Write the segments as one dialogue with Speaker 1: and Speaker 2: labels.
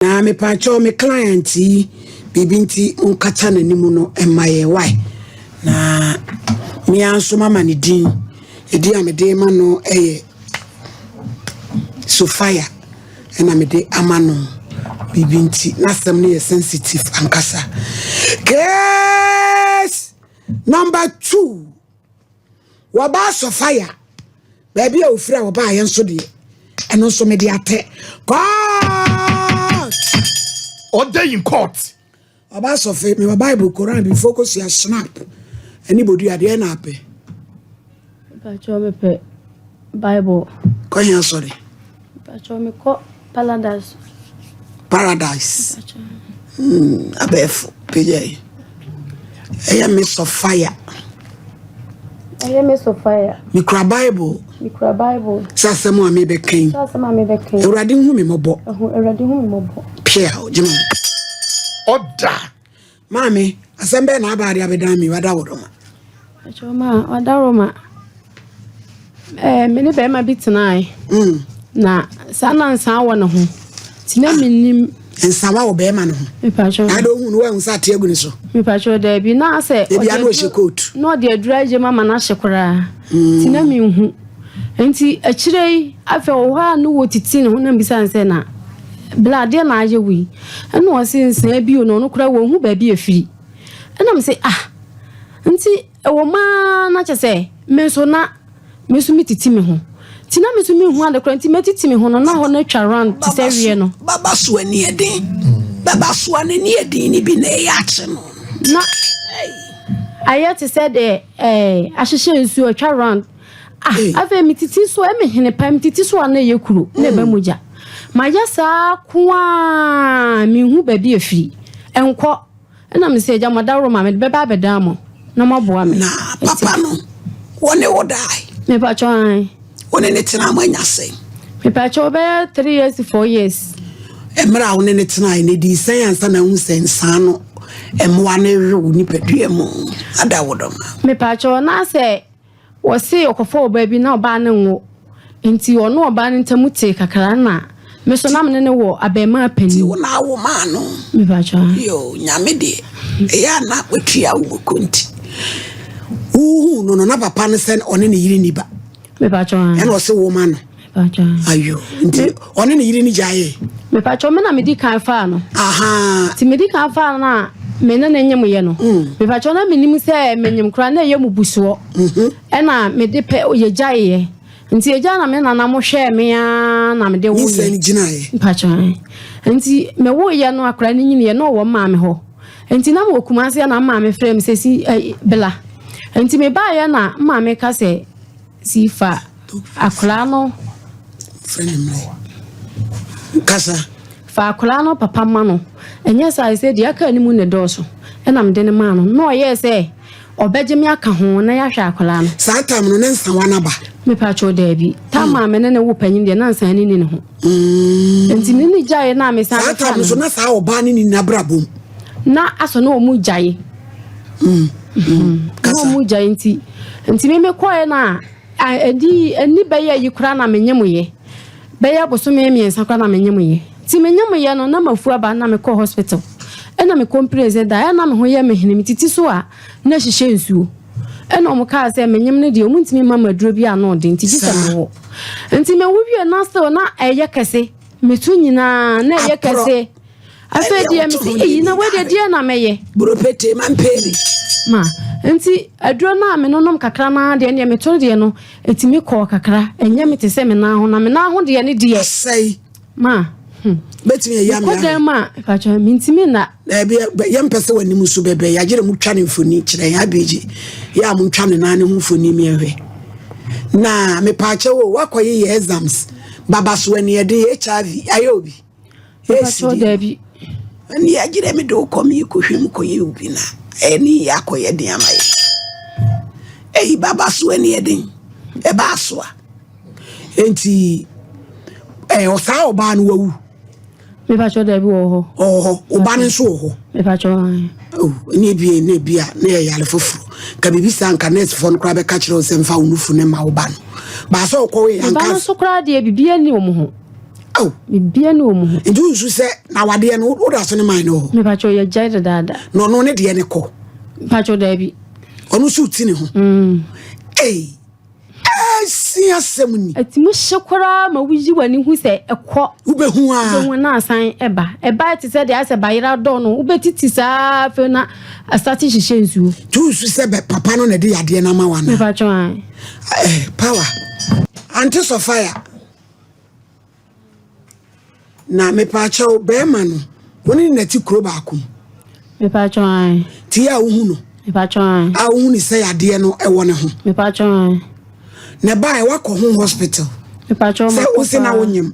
Speaker 1: Na mepaakyɛw me client yi biribi nti monkata n'anim no mma yɛ why na mea nso mama ne din edin a mede ma no yɛ Sophia ɛna mede ama no biribi nti n'asɛm no yɛ sensitive ankasa case number 2 Wɔbaa Sofia, baabi a ofiri a wɔbaeɛ nso deɛ, ɛno nso mede atɛ court.
Speaker 2: Order in court.
Speaker 1: Ɔbaa Sɔfe, mewɔ Bible, Koran, before kosua, snap, ɛne bodua deɛ na apɛ.
Speaker 3: Mpakyɛw mepɛ Bible.
Speaker 1: Kɔ he asɔre?
Speaker 3: Mpakyɛw mekɔ Paradise.
Speaker 1: Paradise. Abɛɛfo pagya yi. Ɛyɛ me sɔ fire.
Speaker 3: Ɛyɛ me sɔ fire.
Speaker 1: Mekura Bible.
Speaker 3: Mekura Bible.
Speaker 1: Sɛ asɛm a mebɛka yi.
Speaker 3: Sɛ asɛm a mebɛka yi.
Speaker 1: Awurade hu me mmɔbɔ.
Speaker 3: Awurade hu me mmɔbɔ.
Speaker 1: Pia gyina.
Speaker 2: Ɔda.
Speaker 1: Maame, asɛm bɛyɛ na aba ade abɛdan mi wada wo dɔma.
Speaker 3: Ɛkyɛw ma wada Roma. Ɛɛ me ne bɛrima bi tenae. Na saa na nsaa wɔ ne ho. Nti na menim.
Speaker 1: Nsawa wɔ bɛrima no ho.
Speaker 3: Mepatwɔ.
Speaker 1: Na ade ohun no wahu sɛ ate agu ne so.
Speaker 3: Mepatwɔ daabi na sɛ.
Speaker 1: Ebi ano ɔhyɛ coat.
Speaker 3: Na ɔde aduru agye ma ma no ahye koraa. Nti na menhu. Nti akyire yi afei wɔ hɔ a no wɔ titi ne ho na mbisa sɛ na bla adeɛ na ayɛ wo yi. Ɛna ɔse nsaa bio na ɔno koraa wɔnhu baabi afiri. Ɛna me sɛ ah nti ɛwɔ maa na kyɛ sɛ me nso na Me nso metiti me ho. Nti na me nso menhu ade koraa nti matiti me ho no na hɔ no atwa round te sɛ weɛ no.
Speaker 1: Baba so ani yɛ den. Baba so a n'ani yɛ den no bi na ɛyɛ akye no.
Speaker 3: Na ayɛ te sɛ deɛ ɛɛ ahyehyɛ nsuo atwa round. Ah, afei metiti so ɛme hene pa metiti so a na ɛyɛ kuro na ɛba mogya. Mayɛ saa ko a menhu baabi afiri. Ɛnkɔ. Ɛna mese, Agya, mo adaworoma, mede bɛba abɛdan mo na moaboa me.
Speaker 1: Na papa no, wo ne wo dae?
Speaker 3: Mepakyɛw, ae.
Speaker 1: Wo ne ne tenaa mo anya sɛn?
Speaker 3: Mepakyɛw, bɛyɛ 3 years to 4 years.
Speaker 1: Mmerɛ a wo ne ne tenae no, ɛdii sɛn ansa na wohu sɛ nsaa no mmoa no rewe wo nipadua mu adaworoma?
Speaker 3: Mepakyɛw, na sɛ Wɔse ɔkɔfa ɔbaa bi na ɔbaa no nwo nti ɔno ɔbaa no ntamu tee kakra na me so na mene no wɔ abɛɛmaa panin.
Speaker 1: Nti wo na wo maa no?
Speaker 3: Mepakyɛw.
Speaker 1: Yoo Nyame deɛ ɛyɛ a na watua wo moko nti wohuu no no na papa no sɛ ɔne ne yere ni ba.
Speaker 3: Mepakyɛw.
Speaker 1: Ɛna ɔse wo ma no.
Speaker 3: Mepakyɛw.
Speaker 1: Ayo nti ɔne ne yere ni gyaee.
Speaker 3: Mepakyɛw me na medi kan faa no.
Speaker 1: Ahaa.
Speaker 3: Nti medi kan faa no a me ne no nyem yɛ no. Mepakyɛw na menim sɛ menyem koraa na ɛyɛ mubusoɔ. Ɛna mede pɛ yɛgyaeɛ. Nti yɛgyae na me nana mo hwɛɛ me ara na mede woeɛ.
Speaker 1: Nyinsɛn no gyinaeɛ.
Speaker 3: Mepakyɛw. Nti mewoeɛ no akwadaa no nyiniiɛ na ɔwɔ maame hɔ. Nti na mewɔ Kumasi na maame frɛ me sɛ si eh, bla. Nti mebaeɛ na maame ka sɛ si fa akwadaa no.
Speaker 1: Frɛ ne mmerɛ. Kasa.
Speaker 3: Fa akwadaa no papa ma no. Ɛnyɛ saa sɛ deɛ aka anim ne dɔɔso. Ɛna mede no maa no. Na ɔyɛɛ sɛ ɔbɛgye me aka ho na yɛahwɛ akwadaa no.
Speaker 1: Saa tam no ne nsawa no aba?
Speaker 3: Mepakyɛw daabi. Tam a me ne ne wo panyin deɛ na nsa ne ni ne ho. Nti me ne gyae na me san
Speaker 1: Saa tam no so na saa ɔbaa ne ne n'abrabɔ mu.
Speaker 3: Na asɔ na wɔn gyae. Na wɔn gyae nti nti me me kɔɛ na ɛdi ɛni bɛyɛ yi koraa na me nye mo yɛ. Bɛyɛ bosome 3 koraa na me nye mo yɛ. Nti me nye mo yɛ no na mafu aba na me kɔ hospital. Ɛna me complain sɛ da ɛna me ho yɛ me hene me titi so a na ɛhyehyɛ nsuo. Ɛna wɔn kaa sɛ menyem no deɛ wɔn ntumi mma me aduro bi ano ɔden nti gye sɛ mewo. Nti mewo wie na still na ɛyɛ kɛse. Metu nyinaa na ɛyɛ kɛse. Afei deɛ mesi eyi na wei deɛ deɛ na mɛyɛ.
Speaker 1: Buropete ma mpere.
Speaker 3: Ma nti aduro no a me nonom kakra naa deɛ deɛ meto deɛ no ɛtumi kɔɔ kakra ɛnyɛ me te sɛ me nan ho na me nan ho deɛ ne deɛ.
Speaker 1: Asɛe.
Speaker 3: Ma.
Speaker 1: Bɛtumi ɛyɛ amea.
Speaker 3: Mekɔ dan mu a mpakyɛ mentumi nna.
Speaker 1: Daabi yɛmpɛ sɛ w'anim so bɛbɛ yɛagyere mo twa ne mfoni kyerɛ yɛn abegye yɛ a montwa ne nan ne ho mfoni miɛhwɛ na mepaakyɛ wo wakɔye yɛ exams baba so ani ɛden HIV ayɛ obi
Speaker 3: ɛsi daabi
Speaker 1: ɛne yɛagyere me de wokɔ me kɔhwɛ mu kɔyɛ obi na ɛne yɛ akɔyɛ den ama yɛ ɛyi baba so ani ɛden ɛbaa so a enti ɛɛ ɔsaa ɔbaa no wawu.
Speaker 3: Mepakyɛw daabi wɔ hɔ.
Speaker 1: Ɔwɔ hɔ. Ɔba no nso wɔ hɔ.
Speaker 3: Mepakyɛw ae.
Speaker 1: Oh, ne ebi ne ebi a na yɛ yare foforo. Ka biribi saa nka nurse foɔ no koraa bɛka kyerɛ wo sɛ mfa wo nufu no ma wo ba no. Baasa ɔkɔ yɛ
Speaker 3: anka. Ba no nso koraa deɛ biribi ani wɔn ho.
Speaker 1: Ao.
Speaker 3: Biribiara ni wɔn ho.
Speaker 1: Nti wonsu sɛ na awadeɛ no woda so ne man no hɔ?
Speaker 3: Mepakyɛw yɛgyae dedaada.
Speaker 1: Na ɔno ne deɛ ne kɔ?
Speaker 3: Mepakyɛw daabi.
Speaker 1: Ɔno nso ti ne ho? Mm. Ei, ɛsi asɛm ni.
Speaker 3: Ɛtumi hye koraa ma woyi w'ani hu sɛ ɛkɔ.
Speaker 1: Wobɛhu a.
Speaker 3: Wobɛhu na asan ɛba. Ɛba te sɛ deɛ asɛ bayera dɔ no wobɛtiti saa afei na asate hyehyɛ nsuo.
Speaker 1: Nti wonsu sɛ bɛ papa no na ɛde yadeɛ no ama wo anaa?
Speaker 3: Mepakyɛw ae.
Speaker 1: Eh, power. Ante Sɔfaya. Na mepaakyɛw bɛrima no, wo ne no na ɛte kuro baako mu?
Speaker 3: Mepaakyɛw ae.
Speaker 1: Ti a wohu no?
Speaker 3: Mepaakyɛw ae.
Speaker 1: A wohu ne sɛ yadeɛ no ɛwɔ ne ho?
Speaker 3: Mepaakyɛw ae.
Speaker 1: Na ɛbaa wakɔ ho hospital?
Speaker 3: Mepaakyɛw
Speaker 1: Sɛ wo se na wonyem,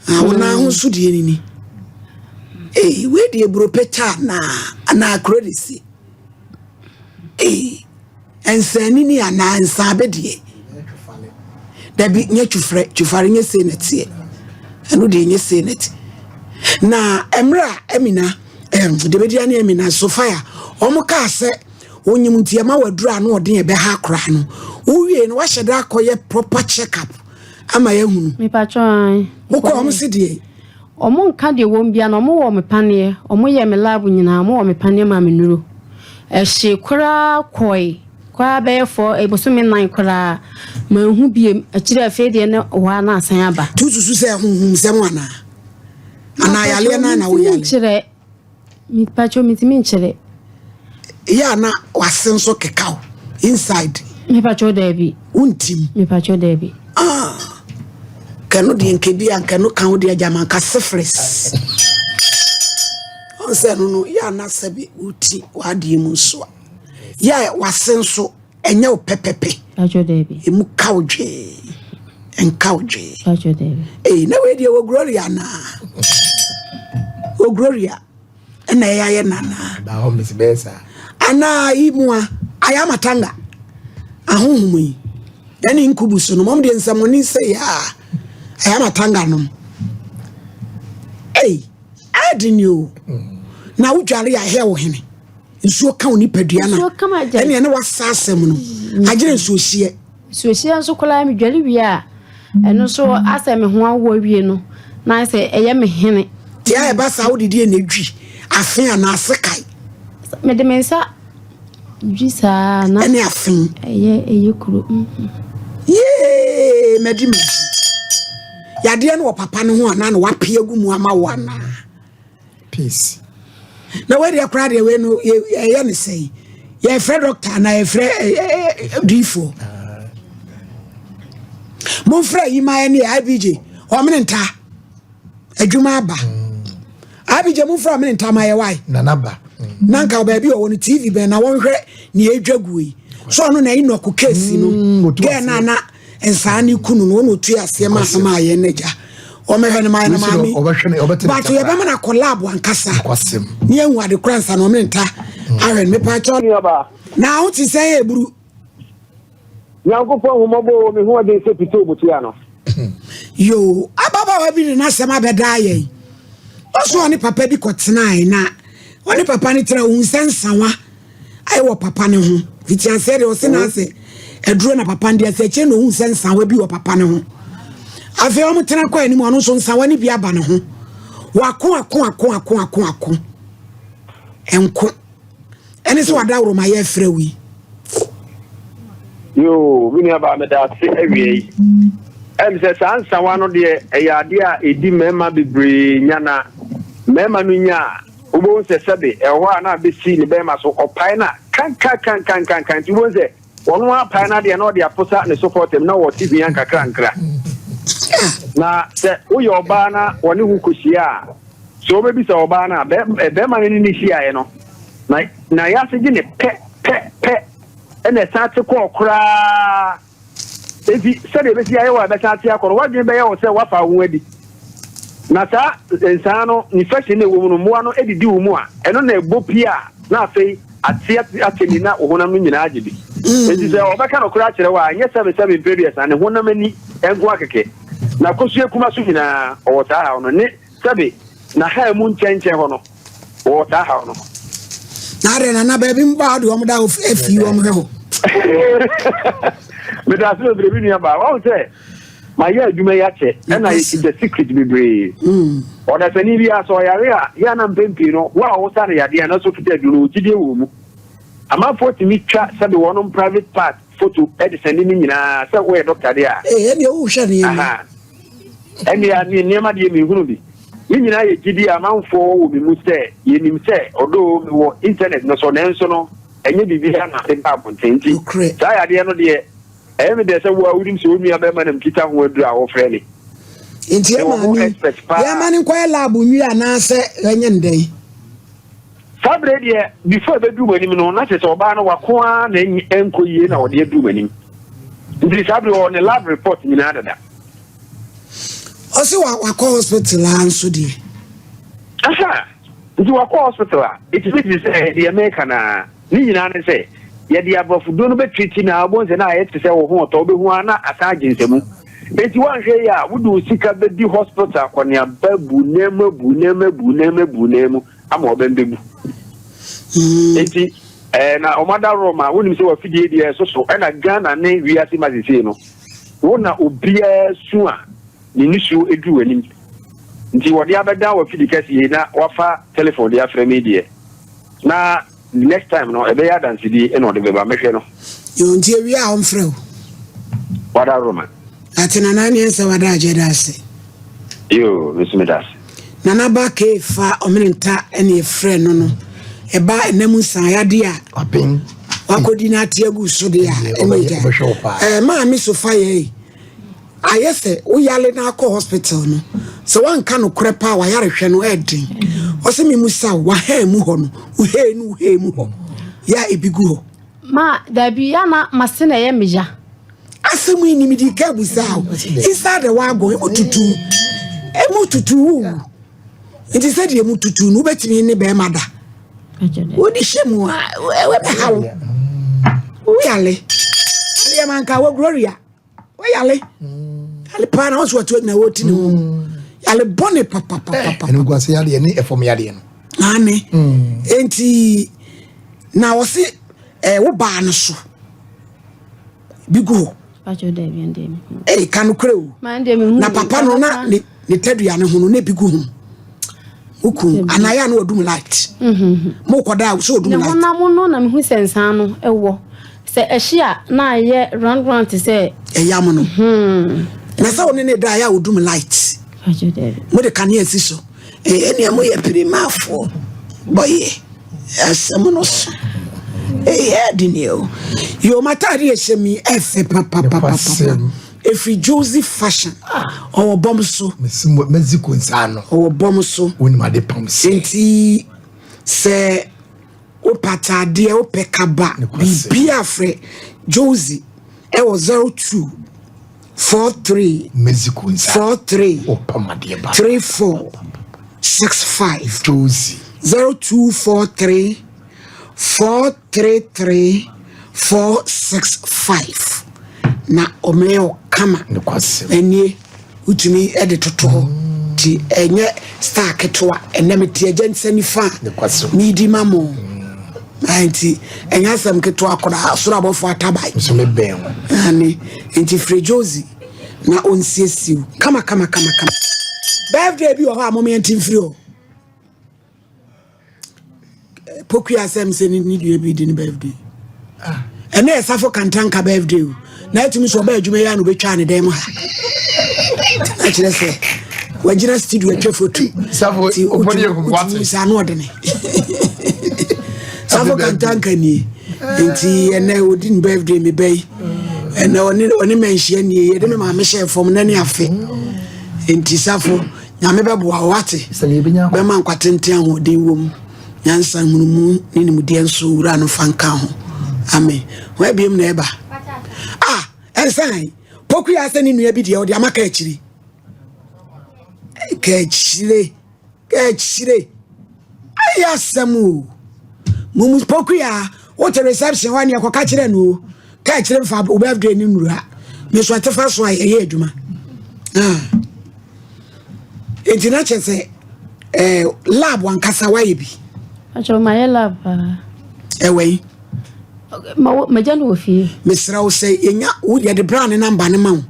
Speaker 1: ah, wo nan ho so deɛ nini. Ee, wei deɛ buro peta anaa anaa kuro de si. Ee. Nsanini anaa nsaabedeɛ. Dabi, nyɛ twufrɛ, twufare nyɛ sei na ɛteɛ. Ɛno deɛ nyɛ sei na ɛte. Na mmerɛ a Amina, ɛm, Debedia ne Amina, Sofia, wɔn kaa sɛ onyim nti ɛma waduru ano ɔden ɛbɛha akora no. Wowie no, wahyɛ da akɔyɛ proper check up ama yɛahunu.
Speaker 3: Mepatwɔ an.
Speaker 1: Wokɔ wɔn se deɛ.
Speaker 3: Ɔmo nka deɛ wɔm bia no ɔmo wɔ me paneɛ ɔmo yɛɛ me lab nyinaa ɔmo wɔ me paneɛ maa me nuro ɛhyee koraa kɔe koraa bɛyɛ fɔ eh, bosome nan koraa manhu biem akyire afei deɛ ne hɔ a na asan aba.
Speaker 1: Nti wosusu sɛ honhomsɛm anaa? Anaa yareɛ no ara na woyare?
Speaker 3: Mentumi nkyerɛ. Mepakyɛw mentumi nkyerɛ.
Speaker 1: Yɛ a na w'ase nso keka wo inside.
Speaker 3: Mepakyɛw daabi.
Speaker 1: Wontim.
Speaker 3: Mepakyɛw daabi.
Speaker 1: Ah, kɛno deɛ nka bi a nka no ka wo deɛ agya ma nka syphilis. Ɔn sɛ no no yɛ a na sɛbi woti w'adeɛ mu nso a. Yɛ a w'ase nso Ɛnyɛ wo pɛpɛpɛ.
Speaker 3: Pacho Dabi.
Speaker 1: Emu ka wo dwee. Nka wo dwee.
Speaker 3: Pacho Dabi.
Speaker 1: Ee, na wei deɛ wɔ Gloria anaa? Wɔ Gloria ɛna ɛyɛ ayɛ nanaa.
Speaker 2: Ba hɔ mesi bɛyɛ saa.
Speaker 1: Anaa yi mu a ayɛ amatanga. Ahohom yi. Ɛne nkubu so no mɔm deɛ nsɛmɔne sɛ yɛ a ayɛ amatanga nom. Ei, ɛde ni o. Na wodware a ɛhɛ wo hene. Nsuo ka wo nipadua no a, ɛneɛ ne wasa asɛm no. Agyere nsuohyeɛ.
Speaker 3: Nsuohyeɛ nso koraa medware wie a, ɛno nso asɛ me ho awo awie no, na ayɛ sɛ ɛyɛ me hene.
Speaker 1: Deɛ a ɛba saa wode deɛ na ɛdwi afe anaa asekae?
Speaker 3: Mede me nsa dwi saa na.
Speaker 1: Ɛne afe.
Speaker 3: Ɛyɛ ɛyɛ kuro.
Speaker 1: Yee madi madi. Yadeɛ no wɔ papa no ho anaa na wape agu mu ama wo anaa?
Speaker 2: Peace.
Speaker 1: Na wei deɛ koraa deɛ wei no yɛyɛ ne sɛn yɛfrɛ dɔkta anaa yɛfrɛ diifoɔ momfrɛ yi ma ɛne ibj ɔmene nta adwuma aba ibj momfrɛ ɔmene nta ma yɛ wae
Speaker 2: nanaba
Speaker 1: na nka baabi ɔwɔ no tv bɛn na wɔnhwɛ nea ɛdwa guo yi so ɔno na ɛnɔko kesi no gɛɛ no ana Nsaa ne kunu no wɔn otu aseɛ ma asɛm a yɛn n'agya wɔmɛhwɛ no mayɛ no maame but yɛbɛma no akɔ lab ankasa ne yɛhu ade kora nsa na ɔmene nta ahwɛ no mepa kyɛw na wo te sɛ yɛ eburu.
Speaker 4: Nyankopɔn ahummɔbɔ o, me ho ɔden sɛ pitoo butua no.
Speaker 1: Yoo, ababaawa bi de n'asɛm abɛdaa yɛn. Ɔso ɔne papa bi kɔtenae na ɔne papa no tena ohun sɛ nsawa ayɛ wɔ papa no ho. Fitiaseɛ deɛ ɔse n'ase aduro na papa no de ase akyire na ohun sɛ nsawa bi wɔ papa no ho. Afei wɔn tena kɔ anim ɔno nso nsawa no bi aba ne ho. Wako ako ako ako ako ako nko ɛne sɛ wadaworo ma yɛ frɛ wi.
Speaker 4: Yoo, me nua baa meda ase awia yi. Ɛm sɛ saa nsawa no deɛ ɛyɛ adeɛ a ɛdi mmarima bebree nya na mmarima no nya a Wobɛhu sɛ sɛbe ɛwɔ hɔ a na abɛsi ne bɛrima so, ɔpae no a, kankankankankankan, nti wobɛhu sɛ ɔno ara pae no adeɛ na ɔde aposa ne sopɔtam na ɔte hwia nkakrankra. Na sɛ woyɛ ɔbaa na wɔne wo kɔhyia a, sɛ wobɛbisa ɔbaa no a, bɛrima no ne ne hyiaeɛ no, na na yɛase gye ne pɛ pɛ pɛ, ɛna ɛsan te kɔɔ koraa. Enti, sɛdeɛ ɛbɛsi ayɛ wo a ɛbɛsan ate akɔ no, w'adwene bɛyɛ wo sɛ woafa wo ho adi. Na saa nsaa no, infection no a ɛwɔ mu no, mmoa no didi wo mu a, ɛno na ɛbɔ pie a, na afei ate atɛni na wo honam no nyinaa agye bi. Enti sɛ ɔbɛka nokorɛ akyerɛ wo a, ɛnyɛ sɛbesɛbe mprɛ aduasa, ne honam ani nko ara kɛkɛ, na kosua kuma so nyinaa, ɔwɔ saa haw no, ne sɛbe n'ahaa mu nkyɛnkyɛn hɔ no, wɔwɔ saa haw no.
Speaker 1: Na adɛn nana baabi mpo a wode wɔn da afi wɔn hwɛ hɔ.
Speaker 4: Meda ase bebree me nua baa. Wahu sɛ Mayɛ adwuma yi akyɛ, ɛna yɛkita secret bebree. Ɔdasani biara sɛ ɔyare a, yɛ a na mpɛn pii no, wo a wosa no yadeɛ anaasɛ wokita aduro no, wo gyidie wɔ mu. Amanfoɔ tumi twa sɛbe wɔnom private part photo de sɛnde ne nyinaa sɛ woyɛ doctor deɛ a.
Speaker 1: Ee, ɛnneɛ wohwɛ nneɛma.
Speaker 4: Aha. Ɛnneɛ nneɛma deɛ menhunu bi. Ne nyinaa yɛ gyidie a amanfoɔ wɔ wɔ me mu sɛ yɛnim sɛ although mewɔ internet no so nanso no ɛnyɛ biribiara na mede ba abɔnten nti
Speaker 1: Nokorɛ.
Speaker 4: saa yadeɛ no deɛ Ɛyɛ me dɛ sɛ wo a wunim sɛ wo nua bɛrima na mekita ho aduru a wofrɛ me.
Speaker 1: Nti yɛ
Speaker 4: Mewɔ ho
Speaker 1: maame yi,
Speaker 4: expert paa.
Speaker 1: yɛma no nkɔyɛ lab nwie anaasɛ yɛnyɛ no dɛn?
Speaker 4: Saa bere deɛ, before ɛbɛduru m'anim no, na kyerɛ sɛ ɔbaa no wako ara na ɛnkɔ yie na ɔde aduru m'anim. Nti saa bere ɔwɔ ne lab report nyinaa dada.
Speaker 1: Ɔse wakɔ hospital a nso deɛ.
Speaker 4: Aha, nti wakɔ hospital a, ɛtumi te sɛ deɛ meka no ara. Ne nyinaa ne sɛ, yɛde aborɔfoduro no bɛtreati no a, wobɛhu sɛ na ayɛ te sɛ wo ho retɔ, wobɛhu ara na asan agye nsamu. Enti woanhwɛ yie a, wode wo sika bɛdi hospital akɔneaba bu nan mu abu nan mu abu nan mu abu nan mu ama w'abam bɛbu. Enti eh, na wɔn adaworo ma wonim sɛ w'afidie deɛ ɛsoso, ɛna Ghana ne wiase ma sesei no, wo na obiara su a ne nisuo duru w'anim. Nti wɔde abɛdan w'afidi kɛseɛ yi na wafa telefon de afrɛ me deɛ, na Next time no ɛbɛyɛ adansedie ɛna ɔde bɛba mɛhwɛ no.
Speaker 1: Yoo nti ewie a ɔmfrɛ wo.
Speaker 4: Wada Roma.
Speaker 1: Ate Nana neɛ nsɛ wada agye da ase.
Speaker 4: Yoo me nso meda ase.
Speaker 1: Nana ba kee fa ɔmene nta ɛne ɛfrɛ no no ɛba ɛna mu nsan yadeɛ a wakɔdi no ate agu so deɛ a ɛne gya ɛɛ maame so fa yɛ Ayɛ sɛ wo yare na akɔ hospital no, sɛ woanka nokorɛ paa a wayarehwɛ no ɛɛden. Ɔsɛ me musa wo, wahɛn mu hɔ no, wo hee no wo hee mu hɔ, yɛ a ebi gu hɔ.
Speaker 3: Ma dabi ya na mase na ɛyɛ me ya.
Speaker 1: Asɛm yi ni mede ka busa wo. Inside the wagon emu tutu, emu tutu wo wu. Nti sɛ deɛ emu tutu no wobɛtumi ne bɛrima da. Wode hyɛ mu a ɛbɛha wo. Wo yale. Adeɛ manka wɔ Gloria. Wɔyale. Yale paa na wɔn so wɔte na wɔti ne ho. Yale bɔne papapapa.
Speaker 2: Ɛno guase yadeɛ ne ɛfam yadeɛ no.
Speaker 1: Ane. Enti na wɔse ɛɛ wo baa no so bi gu hɔ. Ee ka nokorɛ o. Na papa no na ne ne tadua no ho no na ebi gu ho. Wo kun anaa yɛ a na wadum light. Mo kɔ da a so odum light.
Speaker 3: Ne honam no na mehu sɛ nsaa no wɔ. Sɛ ɛhye a na ayɛ round round te sɛ.
Speaker 1: Ɛyam no. Na sɛ wo ne ne da a yɛ a odum light. Mo de kanea si so. Ɛnea mo yɛ pirimafoɔ bɔyɛ asɛm no so. Ɛyɛ ɛde ni o. Yo m'ataade ɛhyɛ mi ɛfɛ papapapa. Ɛfiri Josie Fashion. Ɔwɔ bɔm so.
Speaker 2: Mexico nsa ano.
Speaker 1: Ɔwɔ bɔm so.
Speaker 2: Wonim ade pam sɛ.
Speaker 1: Nti sɛ wopɛ ataadeɛ wopɛ kaba biribiara frɛ Josie ɛwɔ 02 43
Speaker 2: Mexico nsa
Speaker 1: 43
Speaker 2: wopam adeɛ ba
Speaker 1: 34 65
Speaker 2: Josie
Speaker 1: 0243 433 465 na ɔmɛyɛ wo kama. Ɛnie wotumi de toto hɔ nti ɛnyɛ star ketewa ɛnɛ mete agya nsa nifa a medi ma mo nti ɛnyɛ asɛm ketewa koraa soro abɔfo ataban ane nti frɛ Josie na ɔnsiesie wo kama kama kama kama birthday bi wɔ hɔ a momeɛ nti mfiri hɔ Poku asɛm sɛ ne nua bi di ne birthday. Ah. Ɛnna yɛ safo kantanka birthday o. Na ɛtumi sɛ ɔbɛ adwuma yi a na ɔbɛtwa ne dan mu ha. Na kyerɛ sɛ wagyina studio atwa foto.
Speaker 2: Safo
Speaker 1: wotumi sɛ ano ɔdene. Safo kantanka nie. Nti ɛnɛ ɔdi ne birthday me bɛ yi. Ɛnɛ ɔne ɔne mɛnhyia nie yɛde me maame hyɛ fam na ne afe. Nti safo Nyame bɛboa wo wate. Bɛma nkwa tenten ahoɔden wom. Nyansa nhunumu ne nimdeɛ nso wura no fa nka ho. Amen. Ho abiem na ɛba. Ah, ɛnsan. Pokuya sɛ ne nua bi deɛ ɔde ama ka akyiri. Ka akyire. Ka akyire. Ayɛ asɛm o. Mumu Pokuya, wote reception hɔ ne ɛkɔka kyerɛ no o. Ka akyire mfa wo birthday ne nnura. Me so ɛtefa so a yɛyɛ adwuma. Ah. Enti na kyerɛ sɛ ɛɛ eh, lab ankasa wayɛ bi.
Speaker 3: Akyɛw ma yɛ lab paa.
Speaker 1: Ɛwɔ yi.
Speaker 3: Ma magya no wɔ fie.
Speaker 1: Mesrɛ wo sɛ yɛnya wo yɛde bra ne namba ne ma wo.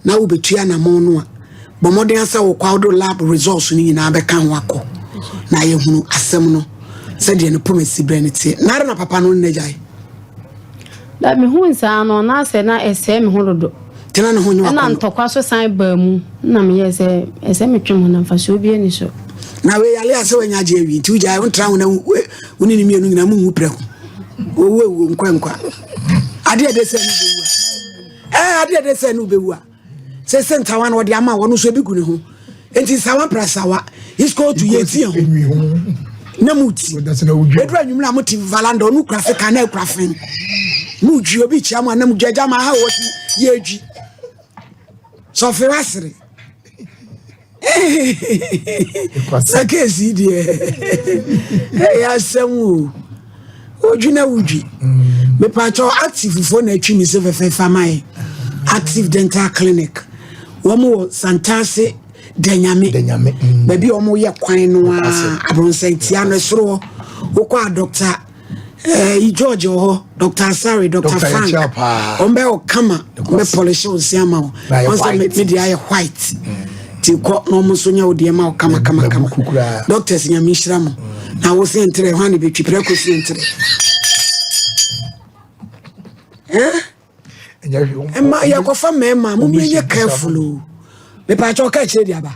Speaker 1: na wobɛtu anammɔn no a, bɔ mmɔden ara sɛ wokɔ a wode lab results no nyinaa bɛka ho akɔ na yɛhunu asɛm no sɛdeɛ ne poma si berɛ no teɛ. Na ara na papa no ne n'agyae.
Speaker 3: Na mehu nsaa no, na asɛ na ɛsɛe me ho dodo.
Speaker 1: Nti na ne ho nyɛ
Speaker 3: Ɛna
Speaker 1: w'akɔnnɔ.
Speaker 3: ntɔkwa so san baa mu, na meyɛɛ sɛ ɛsɛ metwe me ho na mfasoɔ biara nni so.
Speaker 1: Na wei yale a sɛ wanya agye awie nti wogyae wontra ho na wo ne ne mmienu nyinaa monwu prɛko. Owu awuo nkwa nkwa. Adeɛ ɛde sɛ ne bɛwu a. Ɛɛ adeɛ ɛde sɛ ne wobɛwu a. Sɛ sɛ ntawa no ɔde ama wɔn nso ebi gu ne ho. Nti nsawa prasawa is called to yɛ ti ho. Na mu ti. Edura nwumla mo ti valanda ɔno kura fe kan na ekura fen. Mu dwi obi kyia mu anam dwa gya ma ha wɔ ti yɛ dwi. Sɔfe wasere. Na keesi deɛ ɛyɛ asɛm o. Odwi na wodwi. Mm. Mepatwɔ active foɔ na atwi me se fɛfɛɛfɛ ama yɛ. Active Dental Clinic. Wɔn wɔ Santase Danyame. Danyame. Mm. Baabi a wɔn yɛ kwan no a abrɔnsantia no soro hɔ. Wokɔ a doctor eh, George wɔ hɔ, Dr. Asare, Dr. Frank. Wɔn bɛ wɔ kama, wɔn bɛ polish wɔn se ama wo. Wɔn sɛ me deɛ ayɛ white. Mm. Ti kɔ na wɔn nso nyɛ wo deɛ ma wo kama kama kama. Doctors nyame nhyira mo. Na wo se ntere hwan ne bɛtwi prɛko se ntere. Eh? Ɛma yɛkɔfa mmarima mo yɛnyɛ careful o. Mepaakyɛ ɔka akyire de aba.